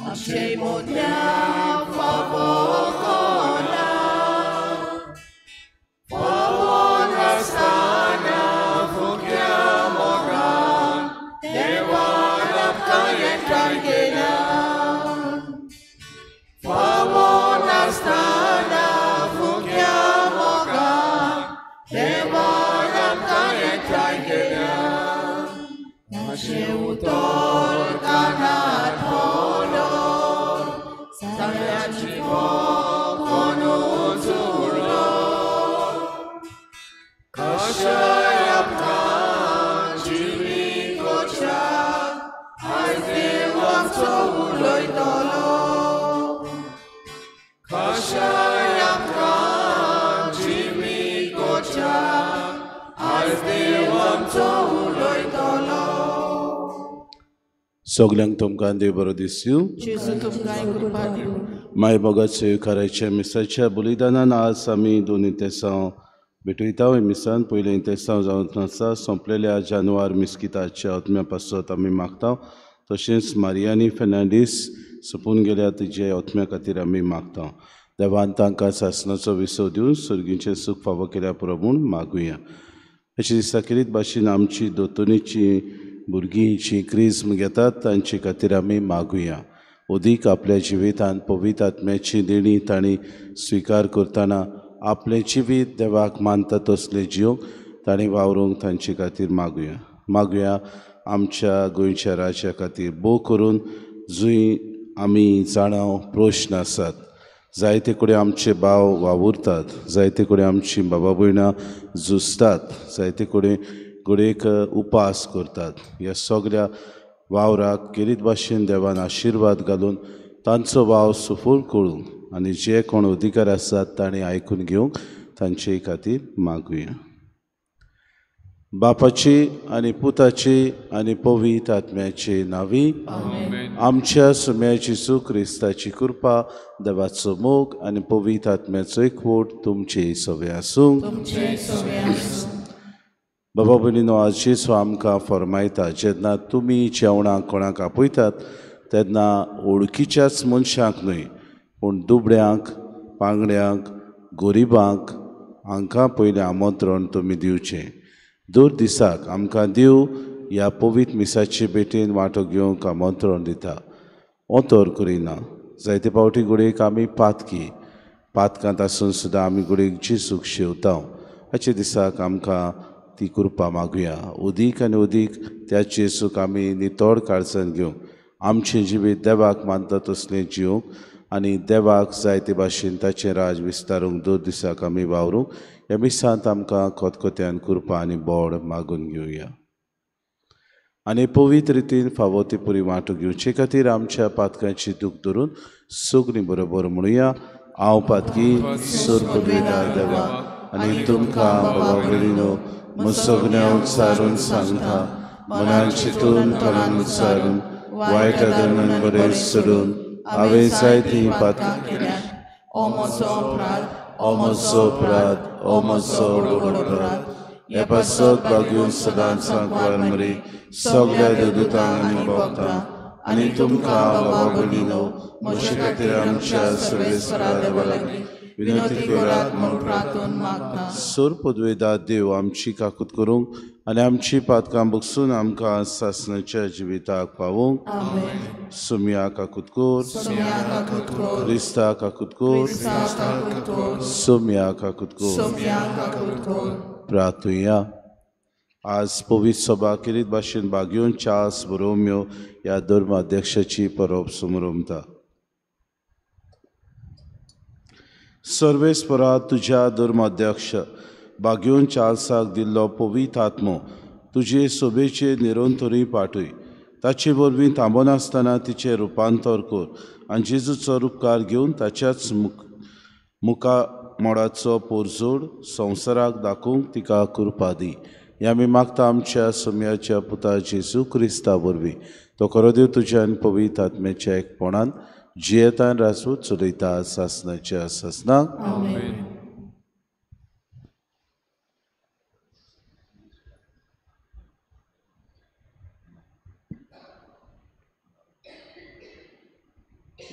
आमचे मोदल्या फावो कोना फावो नासतना फुक्या मोगान देवान आमकां एकठांय केला फावो नासतना फुक्या मोगान देवान आमकां एकठांय केला ताचें उतर कानार पडलो सगळ्यांची कोणू जुळलो कशें आमकां जिवीत करच्याक आयज देव आमचो उलयतलो कशें आमकां जिवीत करच्याक आयज देव आमचो उलयतलो. सगल्यांक तुमकां देव बरो दिसूं. जेजू तुमकां कृपा दिवं. माय मोगाचे येवकाराच्या मिसाच्या बलिदानान आज आमी दोन इंतेसांव भेटयता. मिसान पयलें इंतेसांव जावन आसा सोंपलेल्या जानुवार मिस्किताच्या आत्म्या पासत आमी मागता. तशेंच मारियानी फेर्नांडीस सोंपून गेल्या तिजे आत्म्या खातीर आमी मागता. देवान तांकां सासणाचो विसव दिवन सर्गीचें सूख फावो केल्या पुरो म्हूण मागुया. अशें दिसता खेरीत भाशेन आमची दोतोनीची भुरगीं जीं क्रिज्म घेतात तांचे खातीर आमी मागुया. अदीक आपल्या जिवितांत पवित्र आत्म्याची देणी तांणी स्विकार करतना आपलें जिवीत देवाक मानता तसलें जिवंक तांणी वावरूंक तांचे खातीर मागुया. मागुया आमच्या गोंयच्या राज्या खातीर भोव करून जंय आमी जाणां प्रश्न आसात जायते कडेन आमचे भाव वावुरतात, जायते कडेन आमची बाबा भयणां झुजतात, जायते कडेन घडयेक उपास करतात. ह्या सगळ्या वावराक खेरीत भाशेन देवान आशिर्वाद घालून तांचो वावर सफळ करूंक आनी जे कोण अधिकार आसात तांणी आयकून घेवंक तांचे खातीर मागुया. बापाची आनी पुताची आनी पवित्र आत्म्याची नांवी आमच्या सुम्या जेजू क्रिस्ताची कृपा, देवाचो मोग आनी पवित्र आत्म्याचो एकवट तुमचे सगळे आसूं. बाबा भयणीनो, आज जेजू आमकां फरमायता, जेन्ना तुमी जेवणाक कोणाक आपयतात तेन्ना वळखीच्याच मनशांक न्हय पूण दुबळ्यांक, पांगड्यांक, गरिबांक हांकां पयलें आमंत्रण तुमी दिवचें. दर दिसाक आमकां देव ह्या पवित्र मिसाचे भेटेन वांटो घेवंक आमंत्रण दिता. ओंतर करिना. जायते फावटी घडयेक आमी पातकी पातकांत आसून सुद्दां आमी घडयेक जेजूक शेवता. हाचे दिसाक आमकां ती कृपा मागुया. अदीक आनी अदीक त्या जेजूक आमी नितळ काळजान घेवंक, आमचें जिवीत देवाक मानता तसलें जिवंक आनी देवाक जायते भाशेन ताचें राज विस्तारूंक दर दिसाक आमी वावरूंक ह्या मिसांत आमकां खतखत्यान कृपा आनी बोड मागून घेवया. आनी पवित्र रितीन फावो ती पुरी वांटो घेवचे खातीर आमच्या पातकांची दूख धरून सगळीं बरोबर म्हणुया. हांव पातकी सोर पदवीदार देवा आनी तुमकां बाबा भयणीनो सगळ्या उच्चारून सांगता, मनान चिंतून तणान उच्चारून वायट आदरणान बरें सोडून हांवें जायतीं पातकां केल्यात. ओ म्हजो अपराध, ओ म्हजो अपराध, ओ म्हजो व्हड अपराध. हे पासत बागेवन सदांच सांकवार मरी सगळ्या देवदूतांक आनी भक्तांक आनी तुमकां बाबा भयणीनो म्हजे खातीर आमच्या सर्वेस्परा देवा लागीं विनंती करात म्हूण प्रार्थून मागता. सोर पदवेदा देव आमची काकूत करूंक आनी आमची पातकां बगसून आमकां सासणाच्या जिविताक पावोवंक. सुम्या काकूत कर, क्रिस्ता काकूत कर, सुम्या काकूत कर. प्रार्थुया. आज पवित्र सभा खेरीत भाशेन बागेवन चार्ल्स बोरोमियो ह्या धर्माध्यक्षाची परब समरमता. सर्वेस्परा तुज्या धर्माध्यक्ष बागेवन चार्ल्साक दिल्लो पवित्र आत्मो तुजे सोबेचे निरंतरी पाठय. ताचे वरवीं थांबनासतना तिचें रुपांतर कर आनी जेजूचो रुपकार घेवन ताच्याच मुखा मोडाचो पोरजोड संवसाराक दाखोवंक तिका कृपा दी. हें आमी मागता आमच्या सोम्याच्या पुता जेजू क्रिस्ता वरवीं. तो खरो देव तुज्या आनी पवित्र आत्म्याच्या एकपणान जियेतान राजवट चलयता सासणाच्या सासणाक.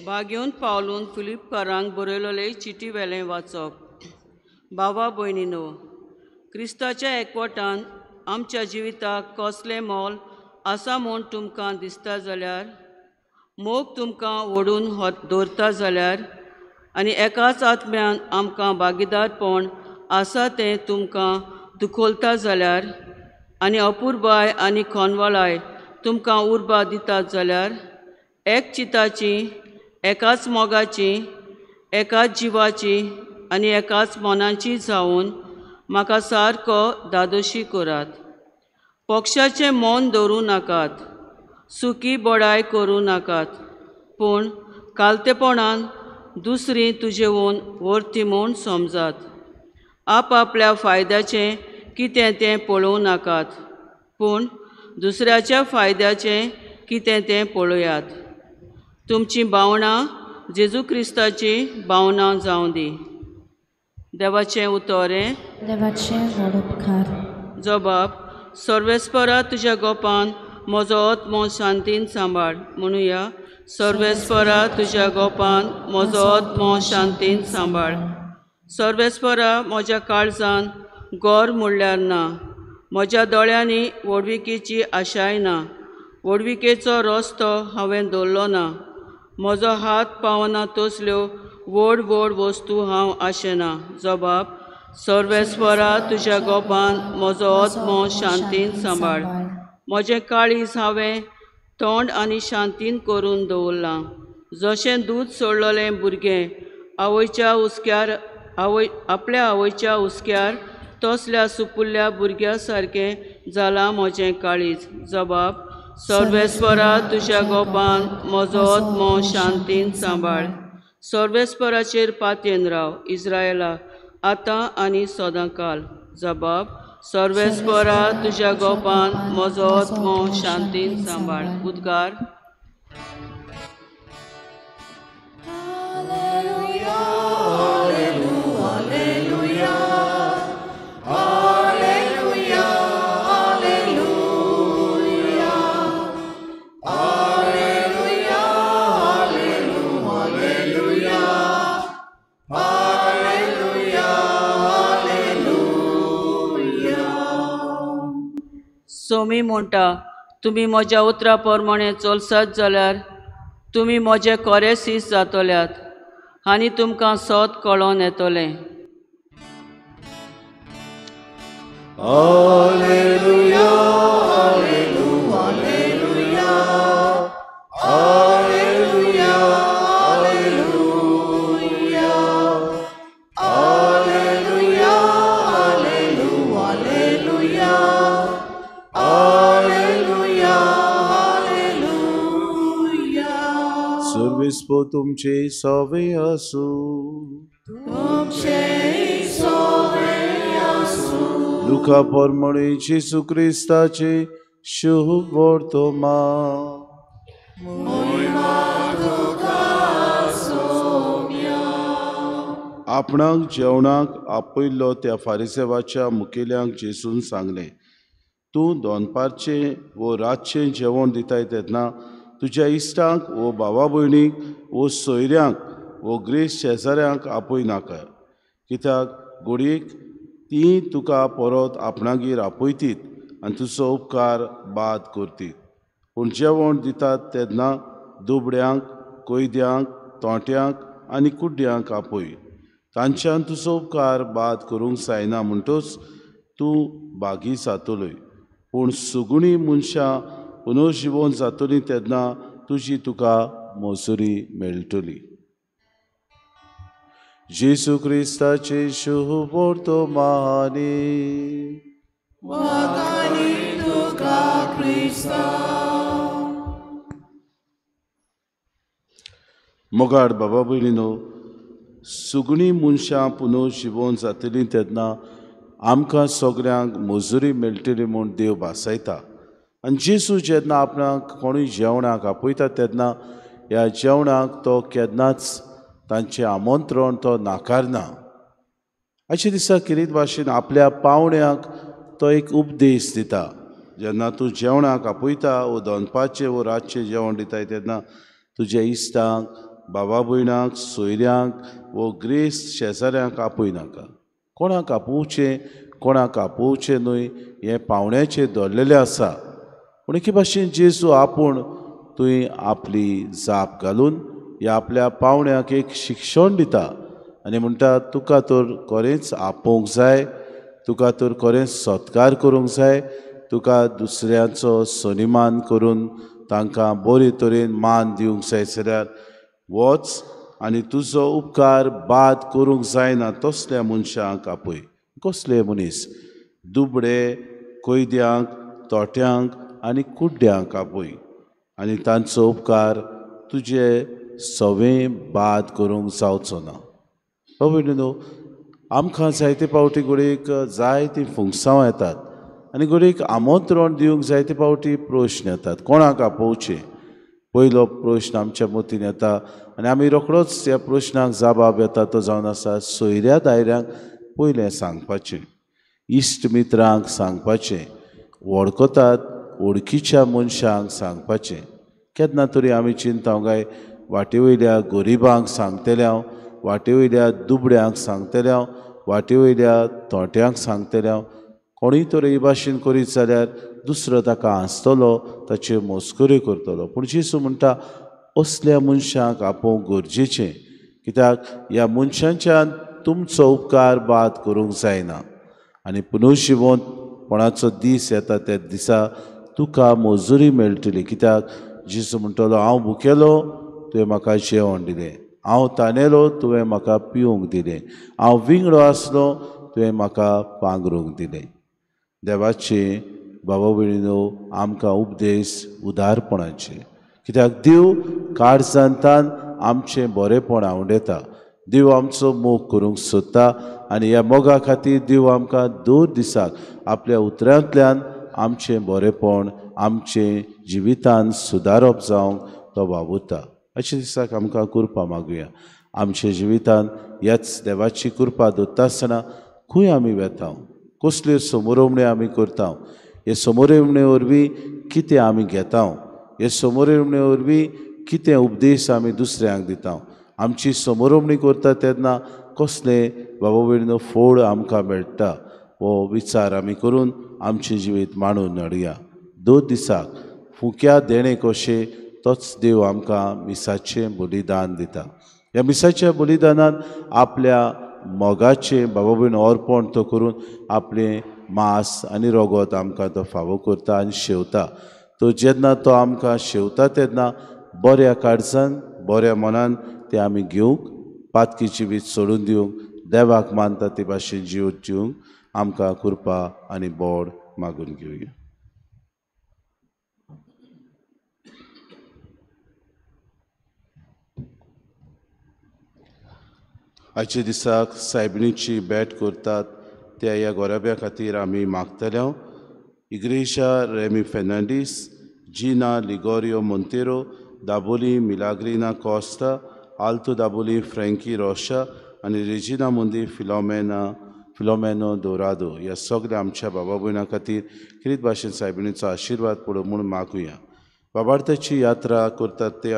बागेवन पावलून फिलिपकारांक बरयलेले चिटी वेलें वाचप. बाबा भयणीनो, क्रिस्ताच्या एकवटान आमच्या जिविताक कसलें मोल आसा म्हूण तुमकां दिसता जाल्यार, मोग तुमकां ओडून दवरता जाल्यार आनी एकाच आत्म्यान आमकां भागीदारपण आसा तें तुमकां दुखोलता जाल्यार आनी अपुरबाय आनी खनवाळाय तुमकां उर्बा दितात जाल्यार, एक चिताची, एकाच मोगाची, एकाच जिवाची आनी एकाच मनाची जावन म्हाका सारको दादोशी करात. पक्षाचें मन दवरूं नाकात, सुकी बडाय करूं नाकात, पूण कालतेपणान दुसरी तुजेवन व्हरती म्हूण समजात. आपआपल्या फायद्याचें कितें तें पळोवं नाकात, पूण दुसऱ्याच्या फायद्याचें कितें तें पळयात. तुमचीं भावनां जेजू क्रिस्ताची भावनां जावं दी. देवाचें उतोरें. देवाचें व्हड उपकार. जबाब. सर्वेस्परा तुज्या गोपान म्हजो आत्मो शांतीन सांबाळ. म्हणुया, सर्वेस्परा तुज्या गोपान म्हजो आत्मो शांतीन सांबाळ. सर्वेस्परा म्हज्या काळजान गोर म्हणल्यार ना, म्हज्या दोळ्यांनी व्हडविकेची आशाय ना, व्हडविकेचो रस्तो हांवें दवरलो ना, म्हजो हात पावना तसल्यो व्हड व्हड वस्तू हांव आशेना. जबाब. सर्वेस्परा तुज्या गोपान म्हजो आत्मो शांतीन सांबाळ. म्हजें काळीज हांवें तोंड आनी शांतीन करून दवरलां. जशें दूद सोडलेलें भुरगें आवयच्या हुस्क्यार आपल्या आवयच्या हुस्क्यार तसल्या सुपुल्ल्या भुरग्या सारकें जालां म्हजें काळीज. जबाब. सर्वेस्परा तुज्या गोपान म्हजो आत्मो शांतीन सांबाळ. सर्वेस्पराचेर पातयेन राव इस्रायला, आतां आनी सदांकाल. जबाब. सर्वेस्परा तुज्या गोपान म्हजो आत्मो शांतीन सांबाळ. उद्गार. सोमी म्हणटा, तुमी म्हज्या उतरा प्रमाणे चलसात जाल्यार तुमी म्हजे कोरे सीस जातल्यात आनी तुमकां सत कळोन येतलें. Alleluia, alleluia, alleluia, alleluia, alleluia, alleluia, alleluia, alleluia. सर्वेस्पो तुमचे सवे आसूं. तुमचे सवे आसूं. लुका प्रमाणे जेजू क्रिस्ताचे शुभ वर्तमान. आपणाक जेवणाक आपयल्लो त्या फारिसेवाच्या मुखेल्यांक जेजून सांगलें, तूं दनपारचें वो रातचें जेवण दिताय तेन्ना तुज्या इश्टांक वो भावा भयणीक वो सोयऱ्यांक वो ग्रेस शेजाऱ्यांक आपय नाका, कित्याक घडयेक तीं तुका परत आपणागेर आपयतीत आनी तुजो उपकार बाद करतीत. पूण जेवण दितात तेन्ना दुबड्यांक, कैद्यांक, तोंट्यांक आनी कुड्ड्यांक आपय. तांच्यान तुजो उपकार बाद करूंक जायना म्हणटच तूं भागी जातलोय. पूण सुगुणी मनशां पुनर्जिवन जातलीं तेन्ना तुजी तुका मजुरी मेळटली. जेजू क्रिस्ताचे शुभ वर्तमानी. मोगाड बाबा भयणीनो, सुगणी मनशां पुनर्जिवन जातलीं तेन्ना आमकां सगळ्यांक मजुरी मेळटली म्हूण देव भासायता. आनी जेजू जेन्ना आपणाक कोणूय जेवणाक आपयता तेन्ना ह्या जेवणाक तो केन्नाच तांचें आमंत्रण तो नाकारना. अशे दिसा किरीत भाशेन आपल्या पावण्यांक तो एक उपदेश दिता. जेन्ना तूं जेवणाक आपयता वो दनपारचें वो रातचें जेवण दिताय तेन्ना तुज्या इश्टांक, बाबा भयणांक, सोयऱ्यांक वो ग्रेस्त शेजाऱ्यांक आपय नाका. कोणाक आपोवचें कोणाक आपोवचें न्हय हें पावण्याचें दवरलेलें आसा. पूण एके भाशेन जेजू आपूण थंय आपली जाप घालून ह्या आपल्या पावण्याक एक शिक्षण दिता आनी म्हणटा, तुका तर खरेंच आपोवंक जाय, तुका तर खरेंच सत्कार करूंक जाय, तुका दुसऱ्यांचो सन्मान करून तांकां बरे तरेन मान दिवंक जाय जाल्यार वच आनी तुजो उपकार बाद करूंक जायना तसल्या मनशांक आपय. कसले मनीस? दुबळे, कैद्यांक, तोट्यांक आनी कुड्ड्यांक आपय आनी तांचो उपकार तुजे सवें बाद करूंक जावचो ना. बाबा न्हू, आमकां जायते फावटी घडयेक जायतीं फुंगसांव येतात आनी घडयेक आमंत्रण दिवंक जायते फावटी प्रश्न येतात, कोणाक आपोवचें? पयलो प्रश्न आमच्या मतीन येता आनी आमी रोखडोच ह्या प्रश्नाक जबाब येता तो जावन आसा सोयऱ्या दायऱ्यांक पयलें सांगपाचें, इश्ट मित्रांक सांगपाचें, वळखतात वळखीच्या मनशांक सांगपाचें. केन्ना तरी आमी चिंता काय वाटे वयल्या गरिबांक सांगतले हांव, वाटे वयल्या दुबड्यांक सांगतले हांव, वाटे वयल्या तोट्यांक सांगतले हांव. कोणूय तर ही भाशेन करीत जाल्यार दुसरो ताका हांसतलो, ताच्यो मस्कऱ्यो करतलो. पूण जेजू म्हणटा असल्या मनशांक आपोवंक गरजेचें, कित्याक ह्या मनशांच्यान तुमचो उपकार बाद करूंक जायना आनी पुनर्जिवंतपणाचो दीस येता त्या दिसा तुका मजुरी मेळटली. कित्याक जेजू म्हणटलो, हांव भुकेलो तुवें म्हाका जेवण दिलें, हांव तानेलो तुवें म्हाका पिवंक दिलें, हांव विंगडो आसलो तुवें म्हाका पांगरूंक दिलें. देवाचे बाबा भयणीनो आमकां उपदेश उदारपणाचे, कित्याक देव काळजांतान आमचें बरेंपण आवडटा, देव आमचो मोग करूंक सोदता आनी ह्या मोगा खातीर देव आमकां दर दिसाक आपल्या उतरांतल्यान आमचें बरेंपण आमचें जिवितान सुदारप जावंक तो वावुरता. अशें दिसाक आमकां कृपा मागुया. आमच्या जिवितान ह्याच देवाची कृपा दवरता आसतना खंय आमी वेता, कसल्यो समोरवण्यो आमी करता, हे समोरवणे वरवीं कितें आमी घेता, हे समोरवणे वरवीं कितें उपदेश आमी दुसऱ्यांक दिता, आमची समोरवणी करता तेन्ना कसलें बाबा भयणीनो फोड आमकां मेळटा हो विचार आमी करून आमचें जिवीत मांडून हाडया. दर दिसाक फुक्या देणें कशें तोच देव आमकां मिसाचें बलिदान दिता. ह्या मिसाच्या बलिदानान आपल्या मोगाचें बाबा भयण अर्पण तो करून आपलें मांस आनी रगत आमकां तो फावो करता आनी शेवता. तो जेन्ना तो आमकां शेवता तेन्ना बऱ्या काळजान बऱ्या मनान तें आमी घेवंक, पातकी जिवीत सोडून दिवंक, देवाक मानता ते भाशेन जिवीत दिवंक आमकां कृपा आनी बोड मागून घेवया. आयच्या दिसाक सायबिणीची भेट करतात त्या ह्या गोराब्या खातीर आमी मागतले. Igreja Remy Fernandes, Gina Ligorio Monteiro, Dabolim Milagrina Costa, Alto Dabolim Franky Rocha आनी रेजिना मुंदी फिलोमेनो दोरादो ह्या सगळ्या आमच्या बाबा भयणां खातीर किरीत भाशेन सायबिणीचो आशिर्वाद पडो म्हूण मागुया. बाबार्थाची यात्रा करतात ते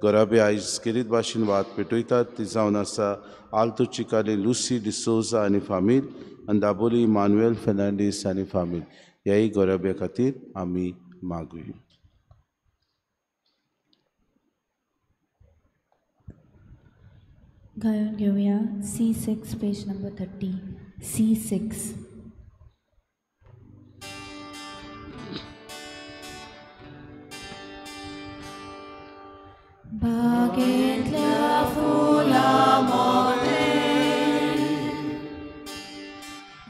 घराबे आयज किरीत भाशेन वात पेटयतात ती जावन आसा आल्तो चिकाली लुसी डिसोजा आनी फामील आनी दाबोली मानुएल फेर्नांडीस आनी फामील ह्याय घराब्या खातीर आमी मागुया. गायन घेवया C6 page number 30 C6. बागेंतल्या फुलां मोदें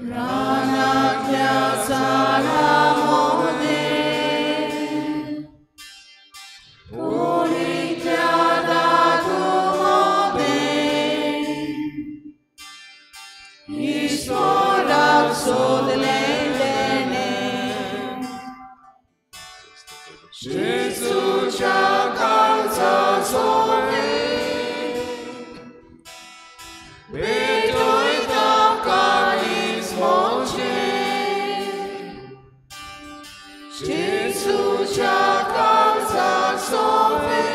रानांतल्या झाडां मोदें कोणीतल्या दादू मोदें ईश्वराक सोदलें तेणें जेजूच्या काळजा सोबें पेटयता काळीज म्हजें जेजूच्या काळजा सोबें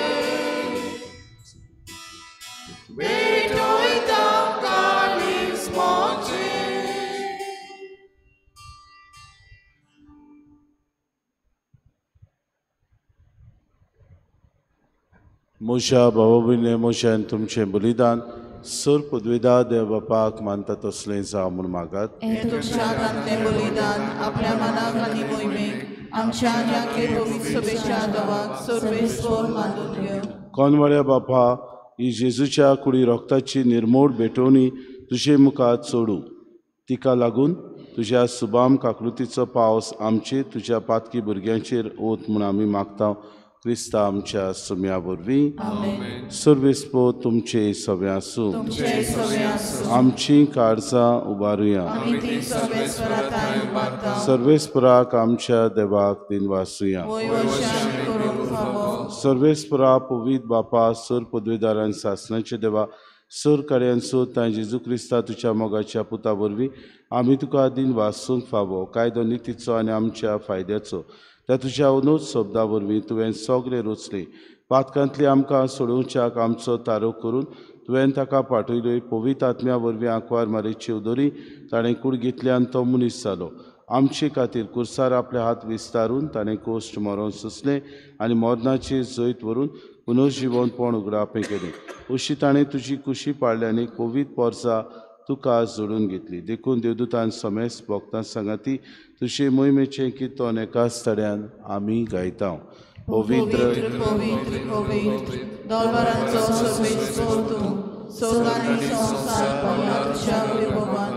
म्हज्या भावा भयणी म्हज्यान तुमचें बलिदान सर पदवेदा देव बापाक मानता तसलें जावं म्हूण मागात. तुमच्या हातांतलें बलिदान आपल्या मनाक आनी मोहिमेक आमच्या आनी आखे पवित्र सभेच्या देवाक सर्वेस्पर मानून घेवं. कोनवाड्या बापा, ही जेजूच्या कुडी रोगताची निर्मोड भेटवणी तुजे मुखार चडूं, तिका लागून तुज्या सुबाम काकृतीचो पावस आमचेर तुज्या पातकी भुरग्यांचेर ओत म्हूण आमी मागता क्रिस्ता आमच्या सुम्या वरवीं. सर्वेस्पर तुमचे सगळे आसूं. आमची काळजां उबारुया. सर्वेस्पराक आमच्या देवाक दिनवासुया. सर्वेस्परा पवित्र बापा, सर पदवीदारान सासणाचे देवा, सर कार्यान सोद जेजू क्रिस्ता तुज्या मोगाच्या पुता वरवीं आमी तुका दिनवासूंक फावो कायदो नितीचो आनी आमच्या फायद्याचो त्या तुज्या अनुज शब्दा वरवीं तुवें सगळें रचलें. पातकांतली आमकां सोडोवच्याक आमचो तारो करून तुवें ताका पाठयलोय. पवित्र आत्म्या वरवीं आंकवार मारीची उदरी ताणें कूड घेतल्यान तो मनीस जालो. आमचे खातीर कुर्सार आपले हात विस्तारून ताणें कोश्ट मरोन सोंसलें आनी मरणाचेर जैत व्हरून पुनर्जिवनपण उगडापें केलें. अशी ताणें तुजी कुशी पाडली आनी पवित्र पोरसा तुका जोडून घेतली. देखून देवदूतान समेस्त भक्तां सांगाती तुजे मोहिमेचें किर्तन एकाच तड्यान आमी गायता. पवित्र पवित्र पवित्र दरबारांचो सर्वेस्पर तूं, स्वर्गांनी संवसार भरला तुज्या वैभवान.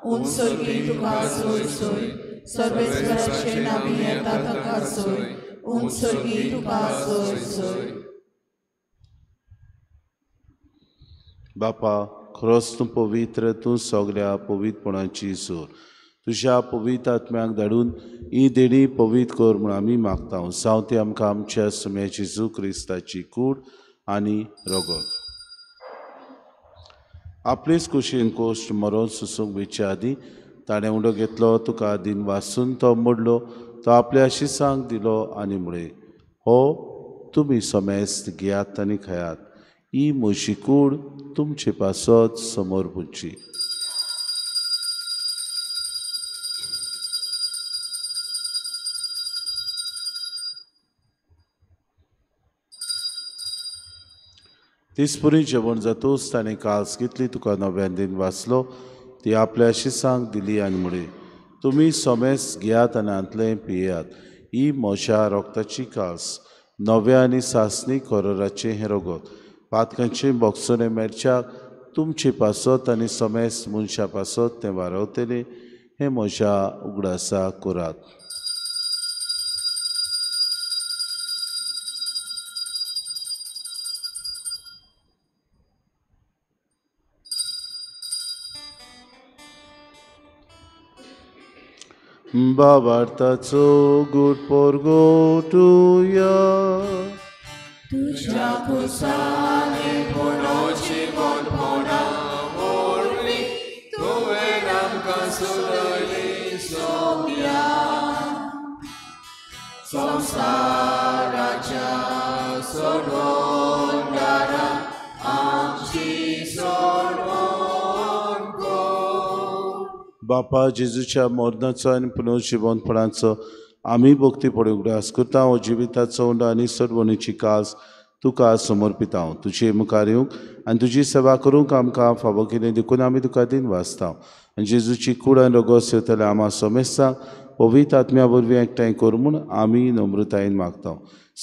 उंच सर्गी तुका सोय सोय, सर्वेस्पराचे नांवी येता ताका सोय, उंच सर्गी तुका सोय सोय. बापा, खरोच तूं पवित्र, तूं सगळ्या पवित्रपणाची जोर. तुज्या पवित्र आत्म्याक धाडून ही देणी पवित्र कर म्हूण आमी मागता. जावं ती आमकां आमच्या सुम्या जेजू क्रिस्ताची कूड आनी रगत. आपलेच कुशीन कोश्ट मरोन सोसूंक वेचे आदीं ताणें उंडो घेतलो, तुका दिन वासून तो मोडलो, तो आपल्या शिसांक दिलो आनी म्हळें, हो तुमी समेस्त घेयात आनी खायात, ही म्हजी कूड तुमचे पासत समोर पुजची. तिसपुरी जेवण जातूच ताणें काल्स घेतली, तुका नव्यान दिन वाचलो, ती आपल्या शिसांक दिली आनी म्हळें, तुमी समेस्त घेयात आनी हांतलें पियेयात, ही म्हज्या रोगताची काल्स, नव्या आनी सासणी कोरोराचें हें रगत, पातकांचें बोगसणें मेळच्याक तुमचे पासत आनी समेस्त मनशां पासत तें वारवतलें, हें म्हज्या उगडासा करात. बाबार्थाचो गुड पोरगोटुया. तुज्या खुर्सांनी पुणोची मोटपणा वरवीं तुवें आमकां सोडयली सोम्या. संवसाराच्या सोडवणदारा आमची सोडवण कर. बापा, जेजूच्या मरणाचो आनी पुनर्जिवनपणाचो आमी भक्तीपणी उगडास करता. हो जिविताचो उंडो आनी सोडवणीची कास तुका समर्पिता. तुजे मुखार येवंक आनी तुजी सेवा करूंक आमकां फावो केली देखून आमी तुका दिन वाचता. आनी जेजूची कूड आनी रगत सेवतल्या आमा समेस्तांक पवित्र आत्म्या वरवीं एकठांय कर म्हूण आमी नम्रतायेन मागता.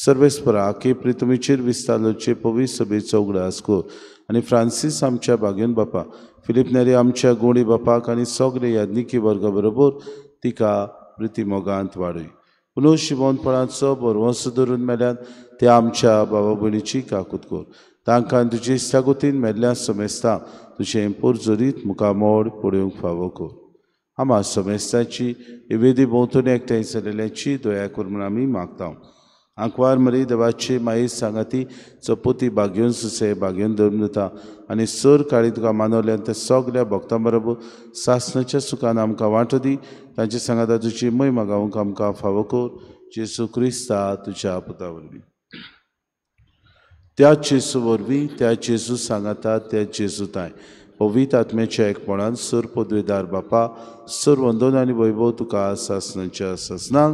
सर्वेस्परा आखे प्रितमीचेर विस्तारचे पवित्र सभेचो उगडास कर आनी फ्रांसीस आमच्या भाग्योन बापा, फिलीप नेरी आमच्या गोंडी बापाक आनी सगळे याज्ञिकी वर्गा बरोबर तिका प्रितीमोगांत वाडय. पुनर्जिवनपणाचो भरवंसो धरून मेल्यान ते आमच्या बाबा भयणीची काकूत कर. तांकां तुजी इश्टागतीन मेल्ल्या समेस्तांक तुजें पोरजोरीत मुखामोड पळोवंक फावो कर. आमा समेस्तांची वेदी भोंवतणी एकठांय जाल्ल्याची दया कर म्हूण आमी मागता. आंकवार मरी देवाची माई सांगाती चपोती बागेवन सुसे बागेवन धरून दिता आनी सर काळी तुका मानवल्यान त्या सगल्या भक्तां बरोबर सासणाच्या सुखान आमकां वांटो दी. तांचे सांगाता तुजी महिमा गावंक आमकां फावो कर. जेजू क्रिस्ता तुज्या पुता वरवीं. त्या जेजू वरवीं, त्या जेजू सांगाता, त्या जेजू ताय पवित्र आत्म्याच्या एकपणान सर पदवेदार बापा, सर वंदन आनी वैभव तुका सासणाच्या सासणाक.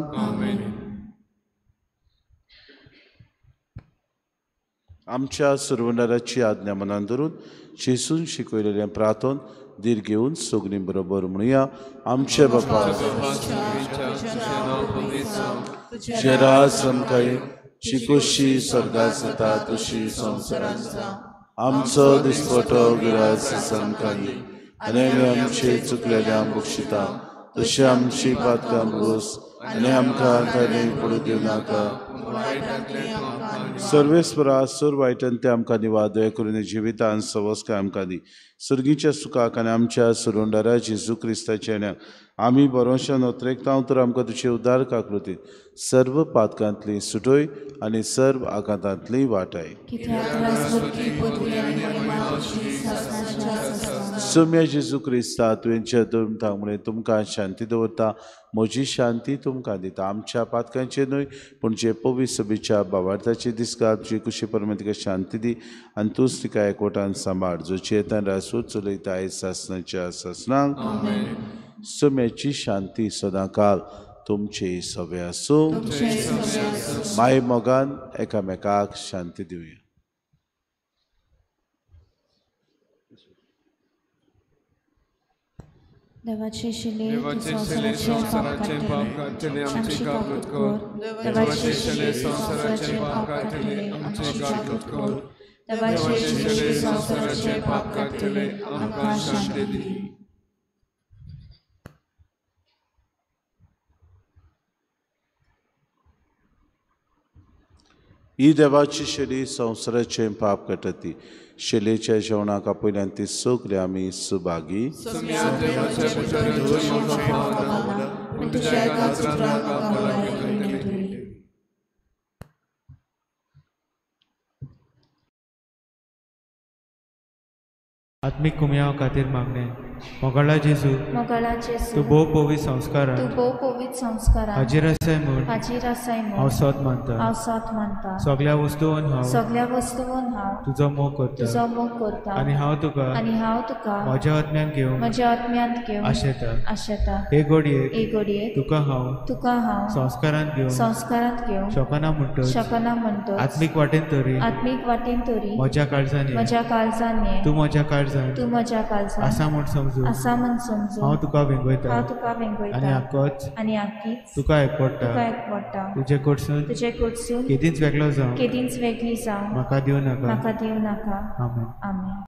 आमच्या सुरवंडाराची आज्ञा मनान धरून जेजून शिकयलेलें प्रार्थन धीर घेवन सगळीं बरोबर म्हणुया. आमचे बापा तुजें राज आमकां तुजी खोशी स्वर्गात जाता तशी संवसारांत जाता. आमचो दिसपटो गिरास आमकां दी आनी आमी आमचे चुकलेल्यांक बक्षिता तशी आमची पातकां भोस आनी आमकां ताणें पडूं दिवं नाका. सर्वेस्परा सुर वायटन ते आमकां दिवा दया करून जिवितान सवस्काय आमकां दी. सर्गीच्या सुखाक आनी आमच्या सुरुंडारा जेजू क्रिस्ताच्या येण्याक आमी बरोवशान अत्रेकता तर आमकां तुजे उदार काकृती सर्व पातकांतली सुटय आनी सर्व आघातांतली वाटाय. सोम्या जेजू क्रिस्ता तुवें तुमकां म्हळें तुमकां शांती दवरता, म्हजी शांती तुमकां दिता. आमच्या पातकांचे न्हय पूण जे पवित्र सभेच्या बावार्थाचे दिसका तुजी कुशी परमे तिका शांती दी आनी तूंच तिका एकवटान सांबाळ जो चेतन रासूच चलयता आयज सासणाच्या सासणांक. सोम्याची शांती सदांकाल तुमचे सवे आसूं. माय मोगान एकामेकाक शांती दिवया. देवाचे शिले संवसाराचे पाप काडटले आमची काकूत कर. देवाचे शिले संवसाराचे पाप काडटले आमची काकूत कर. देवाचे शिले संवसाराचे पाप काडटले आमकां शांती दी. ही देवाची शेली संवसाराचे पाप काडटा ती शेलेच्या जेवणाक आपयल्यान ती सगळी आमी सुभागी. आत्मीक कुमयाव खातीर मागणें. मोगाळा जेजू, तूं भोव पवित्र संस्कारांत हाजीर आसाय म्हूण हांव सत मानता. सगळ्या वस्तून हांव तुजो मोग करता आनी हांव तुका म्हज्या आत्म्यांत घेवन आशेता. हे घडयेक तुका हांव संस्कारांत घेवन शकना म्हणटच आत्मीक वाटेन तरी म्हज्या काळजान ये, तूं म्हज्या काळजान आसा म्हूण समजून हांव तुका वेंगयता आनी आकीच तुका एकवटा. तुजे कडसून केदींच वेगळो जावं म्हाका दिवं नाका. आमेन. आमेन.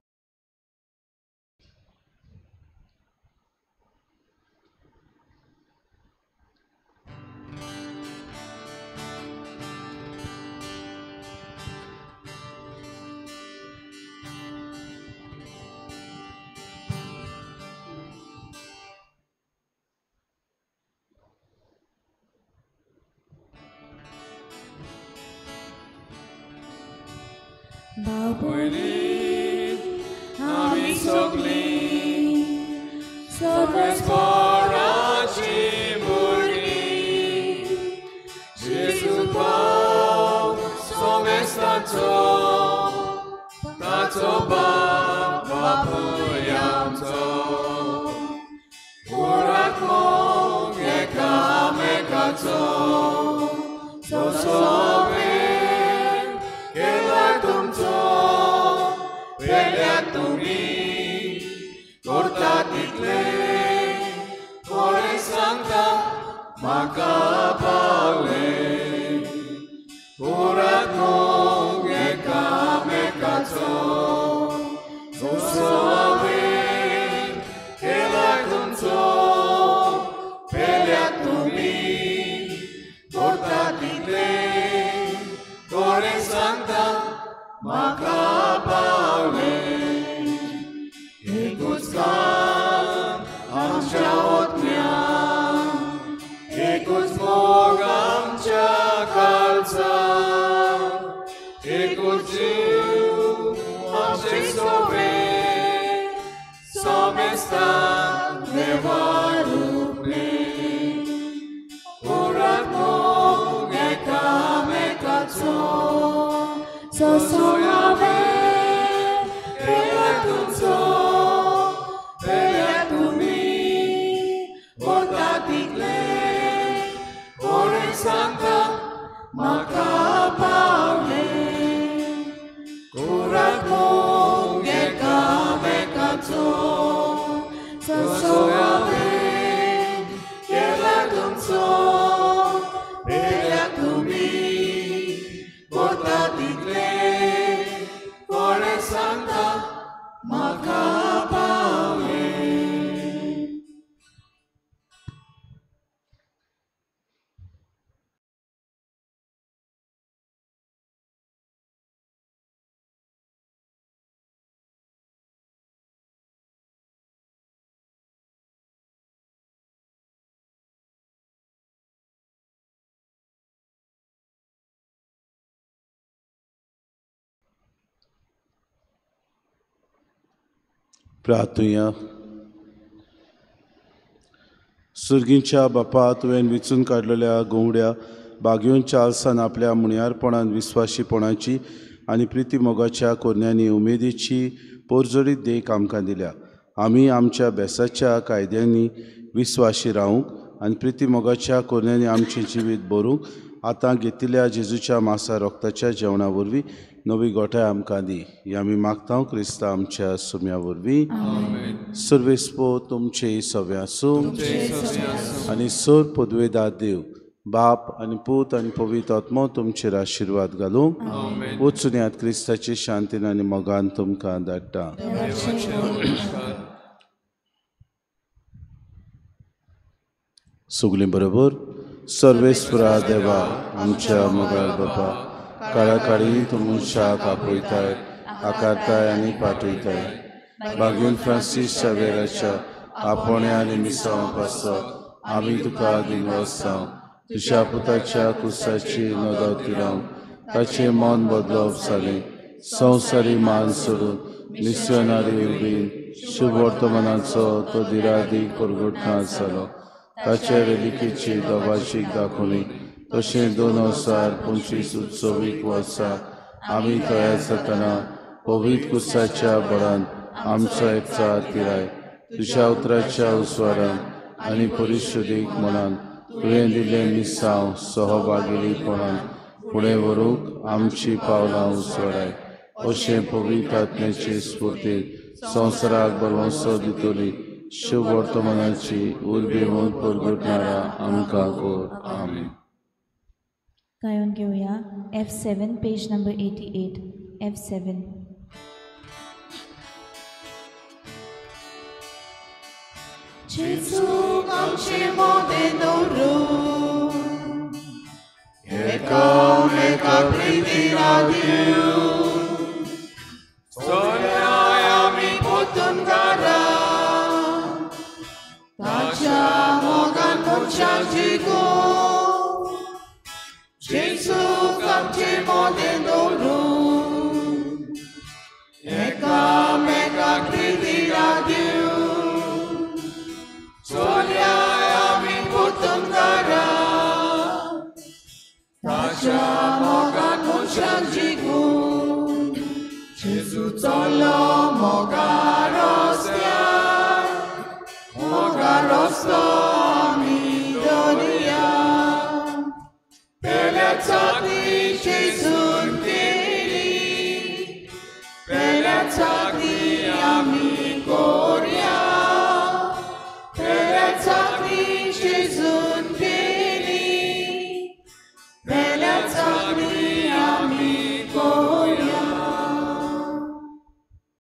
बाबुली आमी सगळीं सर्वेस्पराची भुरगीं, जेजू पाव सोमेस्ताचो ताचो बाप बापूय आमचो. उरात मोग एकामेकाचो तसो केला तुमचो पेल्या तुमी करता तितले कोणे सांगता म्हाका पावले. उरात मोग एकामेकाचो जसो हांवें केला तुमचो पेल्या तुमी करता तितले कोणे सांगता म्हाका पावले. एकूच काम आमच्या ओतन्यान, एकूच मोग आमच्या काळजान, एकूच जीव आमचे सोबे सोमेस्तान देवा रुपे. उरात मोग एकामेकाचो जसो हांवें केला तुमचो पेल्या तुमी करता तितले कोणे सांगता म्हाका पावले. प्रार्थुया. सुर्गींच्या बापा, तुवें विचून काडलेल्या गोवड्या बागेवन चार्ल्सान आपल्या मुणयारपणान विस्वाशीपणाची आनी प्रिती मोगाच्या कोरण्यांनी उमेदीची पोरजोडीत देख आमकां दिल्या. आमी आमच्या बेसाच्या कायद्यांनी विस्वाशी रावूंक आनी प्रिती मोगाच्या कोरण्यांनी आमचें जिवीत बरूंक आतां घेतिल्ल्या जेजूच्या मासा रोगताच्या जेवणा वरवीं नवी गोठाय आमकां दी. ही आमी मागता क्रिस्ता आमच्या सुम्या वरवीं. सर्वेस्पो तुमचे सवे आसूं आनी सर पदवेदार देव बाप आनी पूत आनी पवित्र आत्मो तुमचेर आशिर्वाद घालूं. वचून क्रिस्ताची शांतीन आनी मोगान तुमकां धाडटा. सगळीं बरोबर. सर्वेस्परा देवा आमच्या मोगाळ बापा, काळाकाळी तूं मनशाक आपयताय, आकारताय आनी पाठयताय. बागेवन फ्रांसीस शावेराच्या आपोवण्या आनी मिसांवा पासत आमी तुका दिनवास जावं. तुज्या पुताच्या कुसाची नदर तिरावन ताचें मन बदलप जालें. संवसारी मान सोडून मिशनरी उर्बीन शुभवर्तमानाचो तो दिरादीक परगटना जालो. ताच्या रेलिकेची दबाशीक दाखोवणी तशें 2025 उत्सवीक वर्सा आमी तयार जातना पवित्र कुसाच्या बळान आमचो एकचार तिराय. तुज्या उतराच्या उस्वारान आनी परिशुदीक मनान तुवें दिल्लें मिसांव सहभागीपणान फुडें व्हरूंक आमची पावलां उसवाडाय. अशें पवित्र आत्म्याचे स्फुर्तीन संवसाराक बरवंसो दितली शुभ वर्तमानाची उर्बी म्हूण परगटणारा आमकां कर. आमेन. गायन घेवया F7 page number 88. F7. Gesù आमचे मोदें दवरूं एकामेका प्रितीन दिवं. चलया आमी पोतून घरा ताच्या मोगान मनशाक जिखूं. जेजू आमचे मोदें दवरूं एकामेका प्रितीन दिवं. चलया आमी पोतून घरा ताच्या मोगान मनशाक जिखूं. जेजू चलो मोगा रस्त्यार, मोगा रस्तो